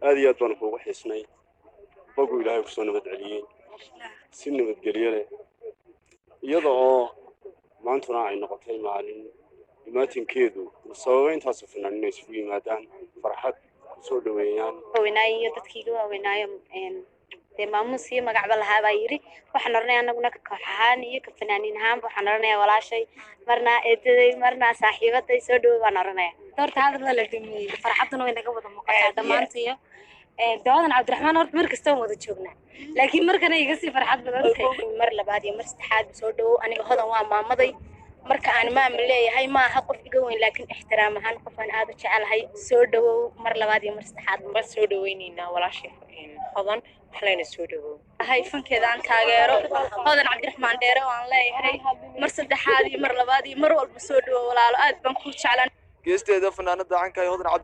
Aad iyo aad baanu kuugu xiisnay. Bogu Ilaahay kusoo nabad celiyey si nabadgelyo leh, iyada oo maantuna ay noqotay maalin imaatinkeedu sababa intaasoo fanaan inay isugu yimaadaan, farxad kusoo dhaweeyaan. Waaweynaayo iyo dadkii iga waaweynaayo, dee maamuus iyo magacba lahaa baa yiri. Waxaan oranaya anaguna ka koox ahaan iyo ka fanaaniin ahaanba, waxaan oranaya walaashay, marna eedaday, marna saaxiibaday, soo dhawow baan oranaya. Horta hadal waa la dhameeyey, farxadduna way naga wada muuqataa dhammaantayo. Dawadan Cabdiraxmaan horta mar kasta waan wada joognaa, laakiin markana iga sii farxad badan tahay. Mar labaad iyo mar saddexaad soo dhawow. Aniga Hodan waa maamaday. Marka aan maama leeyahay, ma aha qof iga weyn, laakiin ixtiraam ahaan qof aan aad u jecelahay. Soo dhawow mar labaad iyo mar saddexaad. Waan soo dhaweyneynaa walaashay Hodan, wax layna soo dhawow. Ahay fankeeda aan taageero, Hodan Cabdiraxmaan Dheere, oo aan leeyahay mar saddexaad iyo mar labaad iyo mar walba soo dhawow walaalo, aad baan kuu jeclaan. Geesteeda, fanaanada canka ee Hodan Cabdi